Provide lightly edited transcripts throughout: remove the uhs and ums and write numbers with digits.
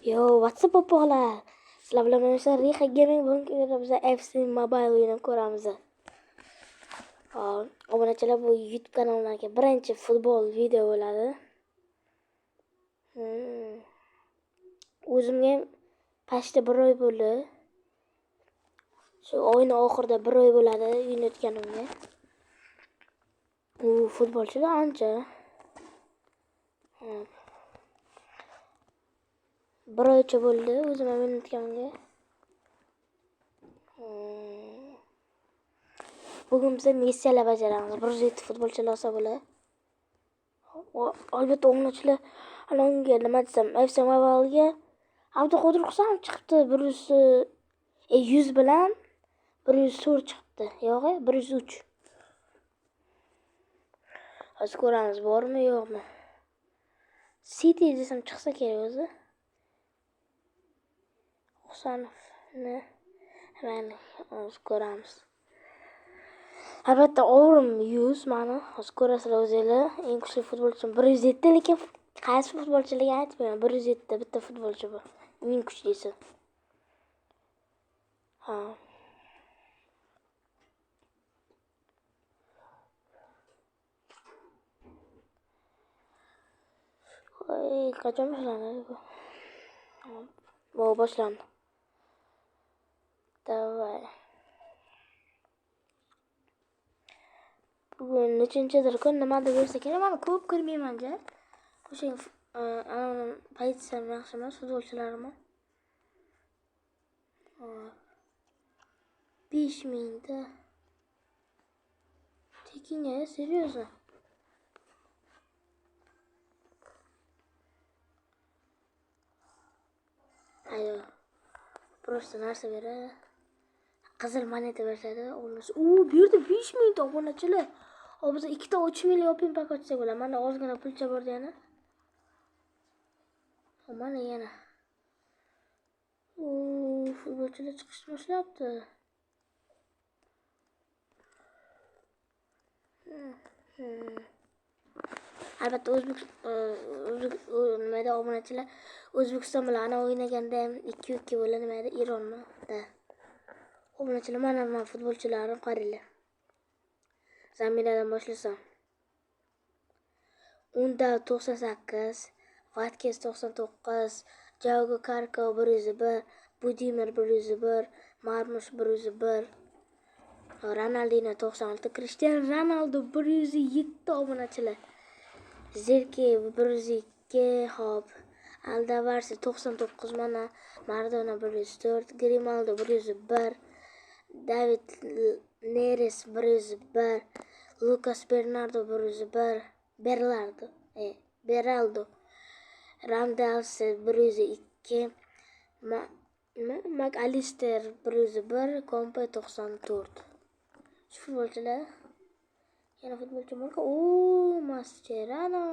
Yo, what's up opog'lar? Sizlar bilan men o'sha Reha Gaming, bugun biz FC Mobile o'yinini ko'ramiz. Obunachilar, bu YouTube kanalimdagi birinchi futbol video bo'ladi. O'zimga ham pashta bir oy bo'ldi. Shu oyning oxirida bir oy bo'ladi o'ynayotganimga. U futbolchilar ancha. Bir oycha bo'ldi o'zim ham o'ynayotganimga. Bugun biz missiyalar bajaramiz. 107 futbolchilar olsa bo'ladi. Albatta o'yinchilar unga nima desam, FC Mobile'ga Abduqodir Husanov chiqibdi. 100 bilan 104 chiqibdi. Yo'q, 103. Hozir ko'ramiz, bormi, yo'qmi. City desam chiqsa kerak o'zi. Husanovni mayli, hozir ko'ramiz. Albatta o'rim 100 mani. Hozir ko'rasizlar o'zinglar. Eng kuchli futbolchim 107, lekin qaysi futbolchiligini aytmayman. 107 bitta futbolchi bu. Eng kuchlisi. Ha. Voy, qachon boshlanadi bu? Bu boshlandi. Давай. Bugun nechinchidir kun, nimadir bo'lsa kerak. Men ko'p kirmayman-ja. O'sha ana pozitsiyam yaxshi emas, futbolchilarim. 5000 ta. Tekinga, серьезно? Ayo. Просто narsa beradi. Qizil moneta beradi. U bu yerda 5000 ta obunachilar. O biz ikkita 3 million open pack ochsak bo'ladi. Mana ozgina pulcha bor yana. Mana yana. U futbolchilar chiqishni boshlabdi. Albatta o'zbek nimada obunachilar O'zbekiston bilan ana o'ynaganda ham 2-2 bo'ladi, nima edi? Eronda. Obunachilar, mana men futbolchilarim qaranglar. Zaminadan boshlasam. Unda 98, Vatkes 99, Jago Karko 101, Budimir 101, Marmush 101, Ronaldinho 96, Cristiano Ronaldo 107 obunachilar. Zerki 102, hop. Aldavarsi 99 mana, Maradona 104, Grimaldo 101, David Neres 101, Lucas Bernardo 101, Berlardo, Beraldo, Ramdalse 102, McAllister 101, Kompa 94. Shu futbolchilar. Yana futbolchi borku. O, Mascherano.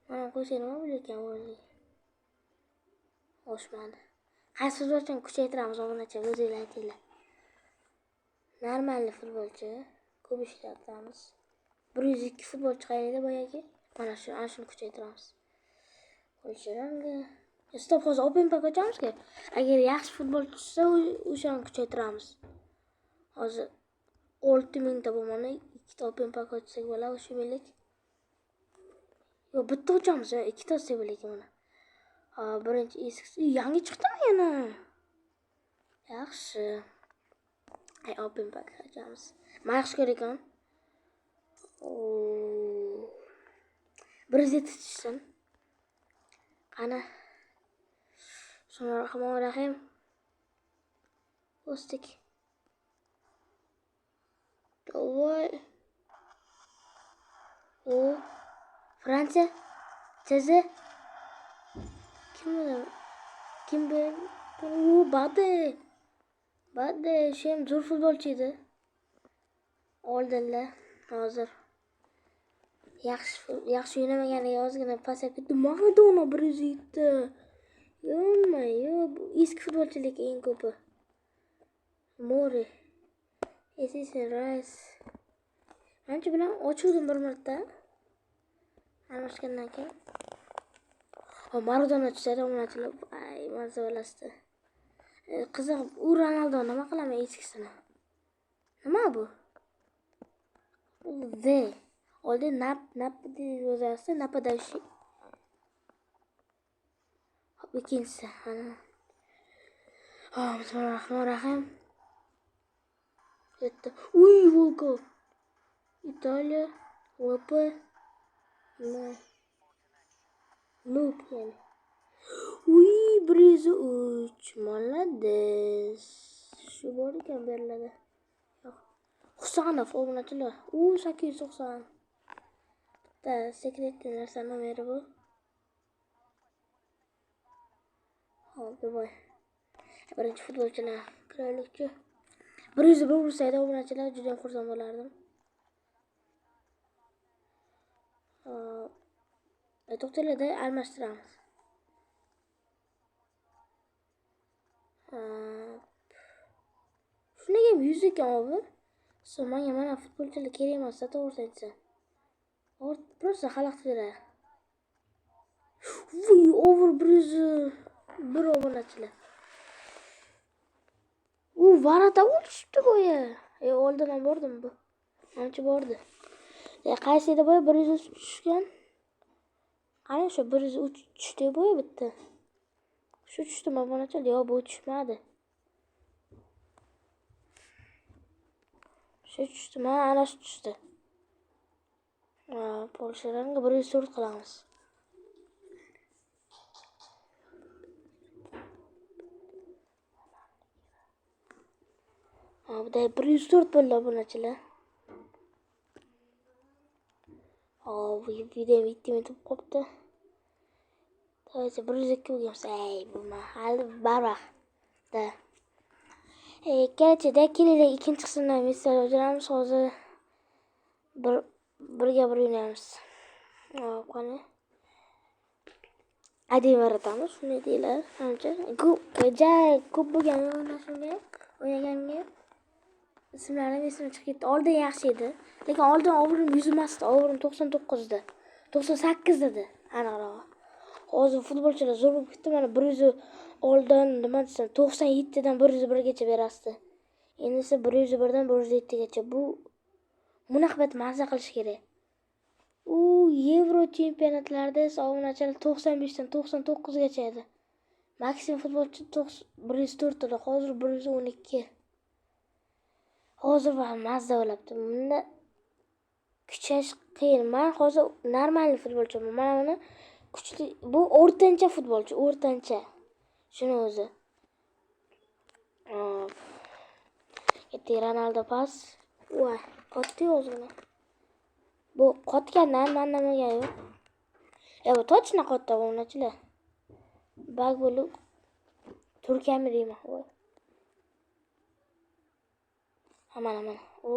Mana qo'ysa nima bo'lar ekan o'zi? Oshmadi. Qaysi futbolchini kuchaytiramiz obunachi, o'zinglar aytinglar. Normal futbolchi ko'p ishlatamiz. 102 futbolchi qayerda boyagi? Mana shu, ana shuni kuchaytiramiz. Qo'yishanga. Stop, hozir open pack ochamizki. Agar yaxshi futbolchi tushsa, o'shani kuchaytiramiz. Hozir 6000 ta bo'lmani ikkita open pack ochsak bo'ladi, o'sha minglik. Yo'q, bitta ochamiz, ikkita ochsak bo'ladi mana. Ha, birinchi eskisi yangi chiqdimi yana? Yaxshi. Ay, open pack ochamiz. Men yaxshi ko'r ekan. 107 tushsin. Qani. Bismillahirrohmanirrohim. Bosdik. Давай. O. Fransiya. CZ. Kim bu? Kim bu? U Bade. Bade, shu ham zo'r futbolchi edi. Oldinlar, hozir. Yaxshi yaxshi o'ynamaganiga ozgina pasayib ketdi. Maradona 107. Yo'q, bu eski futbolchilik eng ko'pi. Mori. Esisin Rice. Ancha bilan ochuvdim bir marta. Almashgandan keyin. Maradona tushadi, obunachilar. Ay, mazza bo'lasdi. Qiziq, u Ronaldo nima qilaman eskisini? Nima bu? Z. Oldin nap deb yozasiz, нападающий. Hop, ikkinchisi. Ana. Bismillahirrohmanirrohim. Yetti. Uy, Volkov. Italiya, VP, M. Lup yani. Uy, 103. Молодец. Shu bor ekan beriladi. Yo'q. Husanov obunachilar. U 890. Bitta sekretli narsa nomeri bu. Hop, voy. Birinchi futbolchilar kiraylikchi. 101 ursaydi obunachilar juda ham xursand bo'lardim. To'xtanglar, almashtiramiz. Shunga ham 100 ekan obi. So menga mana futbolchilar kerak emas, to'g'risini aytsam. Просто xalaqit beradi. Voy, over 101 obunachilar. U varata tushibdi boya. Oldin ham bordimi bu? Ancha bordi. Qaysi edi boya 103 tushgan? Qani o'sha 103 tushdi boya bitta. Shu tushdimi obunachilar? Yo'q, bu tushmadi. Shu tushdimi? Ana shu tushdi. Polshalarga 104 qilamiz. Bu da 104 bo'ldi obunachilar. Hop, video 7 minut bo'lib qolibdi. Давайте 102 bo'lganmiz. Ey, bu hali barvaqt. Da. Короче, kelinglar ikkinchi qismdan misol o'tiramiz. Hozir birga bir o'ynaymiz. Hop, qani. Adin varatamiz, shunday deylar. Ancha ko'p, ko'p bo'lgan o'ynashimga, o'ynaganimga ismlarim esimdan chiqib ketdi. Oldin yaxshi edi. Lekin oldin obrim 100 emasdi, obrim 99 edi. 98 edi, aniqrog'i. Hozir futbolchilar zo'r bo'lib ketdi. Mana 100 oldin nima desam 97 dan 101 gacha berasdi. Endi esa 101 dan 107 gacha. Bu bunaqa mazza qilish kerak. U Yevro chempionatlarida esa obunachilar 95 dan 99 gacha edi. Maksimum futbolchi 104 edi, hozir 112. Hozir mazza bo'lyapti. Bunda kuchash qiyin. Men hozir normal futbolchiman. Mana buni kuchli, bu o'rtancha futbolchi, o'rtancha. Shuni o'zi. Ketdik, Ronaldo pas. Voy, qotdi o'zini. Bu qotgandan mandan bo'lgani yo'q. Bu точно qotdi obunachilar. Bag bo'lib Turkiyami deyman. Voy. Ha, mana mana. O,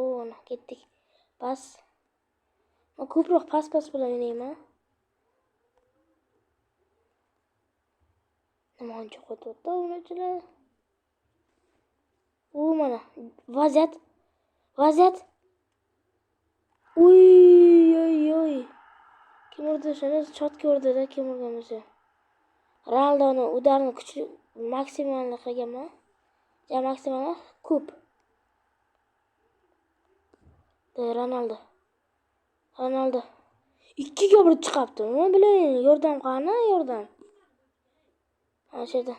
ketdik. Pas. Men ko'proq pas bilan o'ynayman. Nima uncha qotyapti obunachilar? U mana vaziyat. Vaziyat. Uy, oy, oy. Kim urdi shuni? Chot ko'rdi-da, kim urgan bo'lsa. Ronaldoni udarni kuchli maksimalni qilganman. Ja maksimal ko'p. Ronaldo. Ronaldo. 2ga 1 chiqapti. Nima bilay, yordam qani, yordam. Ana shu yerda.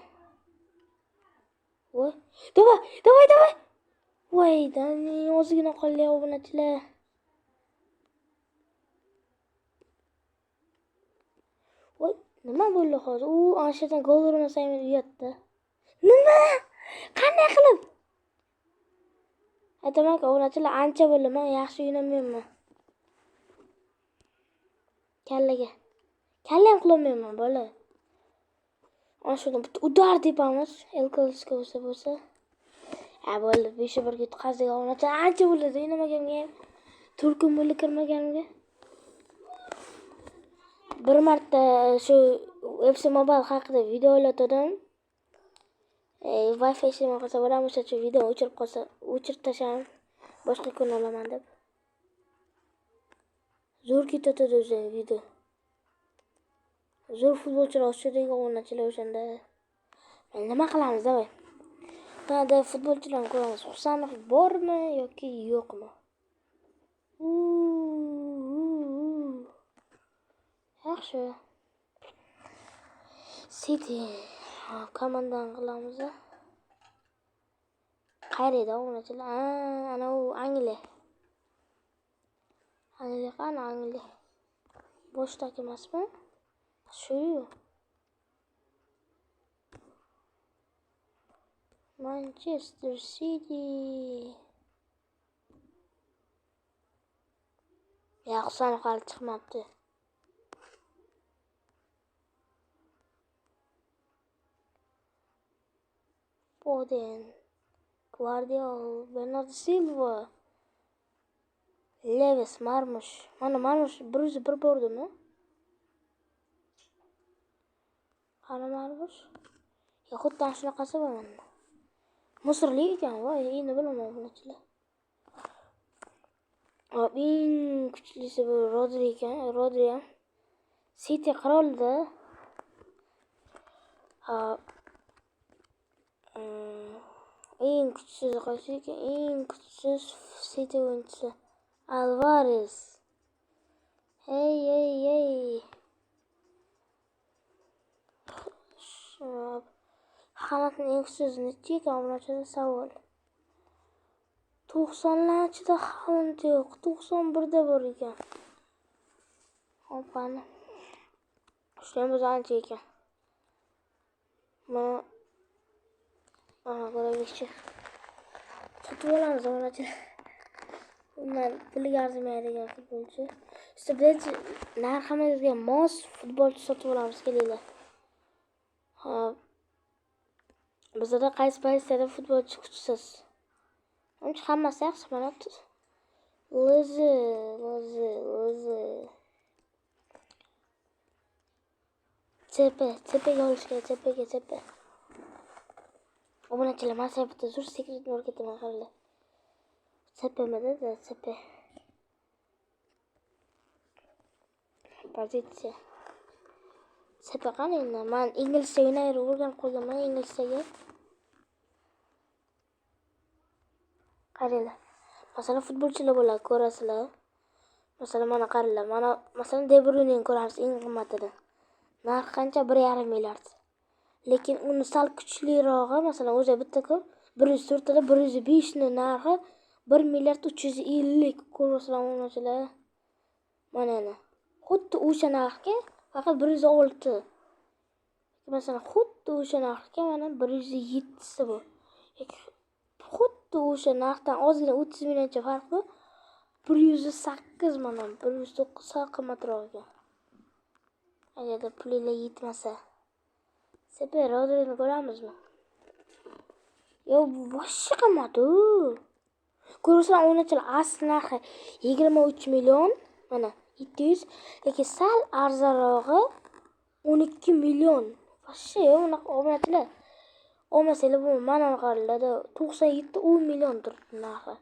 Voy. Давай, давай, давай. Voy, ozgina qoldi obunachilar. Voy, nima bo'ldi hozir? U ana shu yerdan gol urmasam uyatda. Nima? Qanday qilib? Aytaman-ku, obunachilar, ancha bo'ldi, men yaxshi o'ynamayman. Kallaga. Kalla ham qilolmayman, bola. Ana shuni bitta udar tepamiz. El Clasico bo'lsa. Ha, bo'ldi, 5-1 yutqazdik obunachilar. Ancha bo'ldi, o'ynamaganimga ham. 4 kun bo'ldi kirmaganimga. Bir marta shu FC Mobile haqida video olatdim. Wi-Fi ishlamay qolsa bo'ladimi, o'sha uchun video o'chirib qolsa, o'chirib tashladim. Boshqa kun olaman deb. Zo'r ketadi o'zi video. Zo'r futbolchilar ochdik obunachilar o'shanda. Nima qilamiz, давай. Mana futbolchilarni ko'ramiz. Husanov bormi yoki yo'qmi? Yaxshi. City komandani qilamiz. Qayerda edi obunachilar? Ana u Angliya. Angliya qani Angliya? Boshdagi emasmi? Shu. Manchester City. Ya Husanov hali chiqmabdi. Foden, Guardiola, Bernardo Silva, Lewis, Marmush. Mana Marmush 101 bordimi? Qani Marmush? Ya xuddi shunaqasi bor menda. Misrlik ekan, voy, endi bilaman bunachilar. Hop, eng kuchlisi bu Rodri ekan, Rodri ham City qirolida. Hop. Eng kuchsiz qaysi ekan? Eng kuchsiz City o'yinchisi Alvarez. Hey, hey, hey. Haalandning eng kuchsiz nechi ekan obunachilar savol. 90lar ichida Haaland yo'q, 91 da bor ekan. Hop, qani. Shundan biz ancha ekan. Mana ko'raylikchi. Sotib olamiz obunachilar. Umuman pulga arzimaydigan futbolchi. İşte biz narximizga mos futbolchi sotib olamiz, kelinglar. Hop. Bizda qaysi pozitsiyada futbolchi kuchsiz? Uncha hammasi yaxshi mana. Lizi, Lizi, Lizi. CP, CPga olish kerak, CPga, CP. Obunachilar, men sizlarga bitta zo'r sekretni o'rgataman, qaranglar. CPmidi? CP. Pozitsiya. CP qani endi? Men inglizcha o'ynayverib o'rganib qolganman inglizchaga. Qaranglar. Masalan, futbolchilar bo'ladi, ko'rasizlar. Masalan, mana qaranglar. Mana masalan De Bruyne'ni ko'ramiz eng qimmatini. Narxi qancha? 1,5 milliard. Lekin uni sal kuchlirog'i, masalan, o'zi bitta ko'p 104 tada 105 ni narxi 1 milliard 350. Ko'rasizlar obunachilar. Mana ana. Xuddi o'sha narxga faqat 106. Masalan, xuddi o'sha narxga mana 107 si bu. Xuddi o'sha narxdan ozgina 30 millioncha farq bor. 108 mana 109 sal qimmatroq ekan. Agarda pulinglar yetmasa. Sepe Rodri'ni ko'ramizmi? Yo, bu boshqa qimmat u. Ko'rasizlar, o'yinchilar asl narxi 23 million, mana 700, lekin sal arzonrog'i 12 million. Boshqa yo'q, unaqa obunachilar. Olmasanglar bu mana qaranglar, 97 10 million turibdi narxi.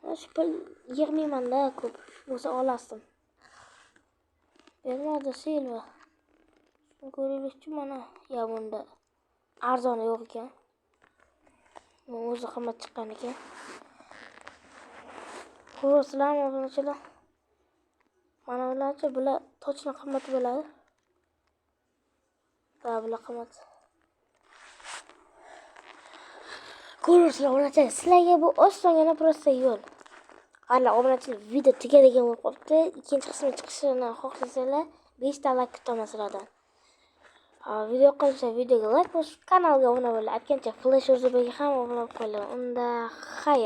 Mana shu pul yig'mayman-da ko'p. Bo'lsa olasdim. Bernardo Silva. Ko'raylikchi mana. Ya bunda arzoni yo'q ekan. Bu o'zi qimmat chiqqan ekan. Ko'rasizlarmi obunachilar? Mana bularchi, bular tochni qimmat bo'ladi. Va bular qimmat. Ko'rasizlar obunachilar, sizlarga bu osongina prosta yo'l. Qaranglar obunachilar, video tugadigan bo'lib qolibdi. Ikkinchi qismi chiqishini xohlasanglar 5 ta like kutaman sizlardan. Video qolsa videoga like bosib, kanalga obuna bo'linglar. Aytgancha Flash O'zbekga ham obuna bo'lib qo'yinglar. Unda xayr.